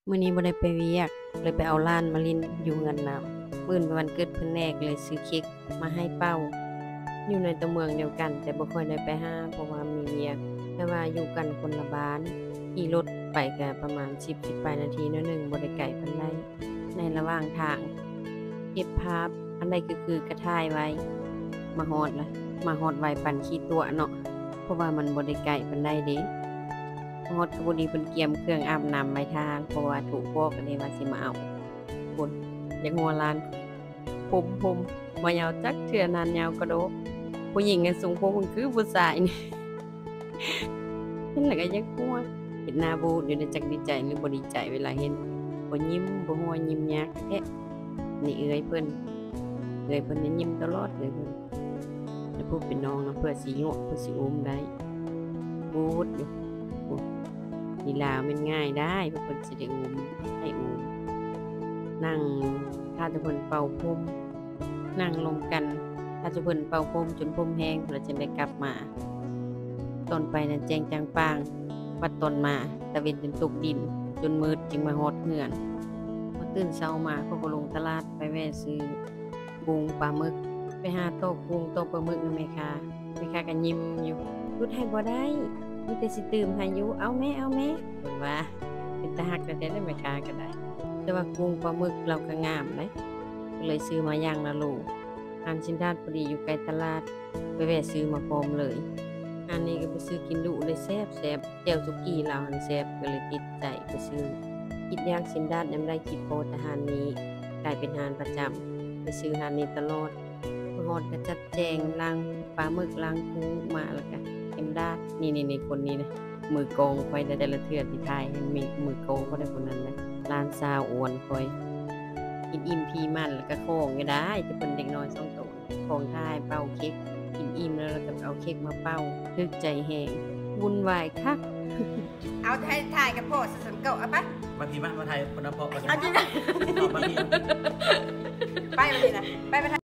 ມື້ນີ້ບໍ່ໄດ້ໄປວຽກ ເລີຍໄປເອົາຫຼານມາຫຼິ້ນຢູ່ເຮືອນນຳ. ມື້ອື່ນເປັນວັນເກີດເພິ່ນແດ່ ເລີຍຊື້ເຄັກມາໃຫ້ເປົ່າ. ຢູ່ໃນຕົວເມືອງດຽວກັນ ແຕ່ບໍ່ຄ່ອຍໄດ້ໄປຫາ ເພາະວ່າມີວຽກ. ແຕ່ວ່າຢູ່ກັນຄົນລະບ້ານ ຂີ່ລົດໄປກະປະມານສິບ ສິບປາຍນາທີໜ້ອຍໜຶ່ງ ບໍ່ໄດ້ໄກປານໃດ. ໃນລະຫວ່າງທາງ ເກັບພາບ ອັນໃດຄືໆກະຖ່າຍໄວ້. ມາຮອດລະ ມາຮອດໄວປານຂີ້ຕົວະເນາະ ເພາະວ່າມັນບໍ່ໄດ້ໄກປານໃດເດ້. ມາຮອດກະພໍດີເພິ່ນກຽມເຄື່ອງອາບນ້ຳໄວ້ຖ້າ ເພາະວ່າໂທບອກແລ້ວເດ້ວ່າຊິມາເອົາ. ພຸ້ນ ຢາກຫົວຫຼານ ຜົມ ຜົມ ບໍ່ຍາວຈັກເທື່ອ ນານຍາວກະໂດກ. ຜູ້ຍິງຫັ້ນຊົງຜົມຄືຜູ້ຊາຍນີ້. ເຫັນແລ້ວກະຢາກຫົວ ເຮັດໜ້າບູດຢູ່ເດ້ ຈັກດີໃຈຫຼືບໍ່ດີໃຈເວລາເຫັນ. ບໍ່ຍິ້ມ ບໍ່ຫົວ ຍິ້ມຍາກແທ້. ນີ້ເອື້ອຍເພິ່ນ ເອື້ອຍເພິ່ນນີ້ຍິ້ມຕະຫຼອດ ເອື້ອຍເພິ່ນ. ແລ້ວຜູ້ເປັນນ້ອງນະ ເພື່ອຊິຍົວະ ເພື່ອຊິອຸ້ມໄດ້ ບູດຢູ່. ໂອ້ ລີລາແມ່ນງ່າຍດາຍ ເພື່ອເພິ່ນຊິໄດ້ອຸ້ມ ໃຫ້ອຸ້ມ. ນັ່ງຖ້າແຕ່ເພິ່ນເປົ່າຜົມ ນັ່ງລົມກັນ ຖ້າແຕ່ເພິ່ນເປົ່າຜົມຈົນຜົມແຫ້ງ ແລ້ວຈຶ່ງໄດ້ກັບມາ. ຕອນໄປນັ້ນແຈ້ງຈ່າງປ່າງ ບັດຕອນມາຕາເວັນຈົນຕົກດິນ ຈົນມືດຈຶ່ງມາຮອດເຮືອນ. ພໍຕື່ນເຊົ້າມາ ເຂົາກະລົງຕະຫຼາດໄປແວ່ຊື້ກຸ້ງປາໝຶກ ໄປຫາຕອກກຸ້ງຕອກປາໝຶກນຳແມ່ຄ້າ. ແມ່ຄ້າກະຍິ້ມຢູ່ ຫຼຸດໃຫ້ບໍ່ໄດ້ ມີແຕ່ຊິຕື່ມໃຫ້ຢູ່. ເອົາແມ້ ເອົາແມ້ ເພິ່ນວ່າ. ເປັນຕາຮັກແທ້ໆເດ້ ແມ່ຄ້າກະໄດ້. ແຕ່ວ່າກຸ້ງປາໝຶກລາວກະງາມເດ້ ກະເລີຍຊື້ມາຢ່າງລະໂລ. ຮ້ານຊິນດາດພໍດີຢູ່ໃກ້ຕະຫຼາດ ໄປແວ່ຊື້ມາພ້ອມເລີຍ. ຮ້ານນີ້ກະໄປຊື້ກິນດຸເລີຍ ແຊບໆ. ແຈ່ວສຸກີລາວຫັ້ນແຊບ ກະເລີຍຕິດໃຈໄປຊື້. ຄິດຢາກຊິນດາດຍາມໃດຄິດພໍແຕ່ຮ້ານນີ້ ກາຍເປັນຮ້ານປະຈຳ ໄປຊື້ຮ້ານນີ້ຕະຫຼອດ. ມາຮອດກະຈັດແຈງລ້າງປາໝຶກ ລ້າງກຸ້ງມາ ແລ້ວກະເອັມດາດ. ນີ້ໆໆ ຄົນນີ້ນະ ມືກ້ອງຂ້ອຍ ແຕ່ລະເທື່ອທີ່ຖ່າຍ ເຫັນມື ມືກ້ອງຂ້ອຍ ຄົນນັ້ນນະ ຫຼານສາວອ້ວນຂ້ອຍ. ກິນອີ່ມພີ້ມັນ ແລ້ວກະຂອງກະໄດ້ ແຕ່ເພິ່ນເດັກນ້ອຍສອງໂຕ ຂອງຖ້າໃຫ້ເປົ່າເຄັກ. ກິນອີ່ມແລ້ວ ແລ້ວກະເອົາເຄັກມາເປົ່າ ຖືກໃຈແຮງ ວຸ້ນວາຍຄັກ. ເອົາ ຖ່າຍກັບພໍ່ຊັ້ນ ເອົາໄປ ມາພີ້ມາ ມາຖ່າຍຄົນນຳພໍ່ ເອົາ ມາພີ້ ໄປບັດນີ້ນະ ໄປບັດ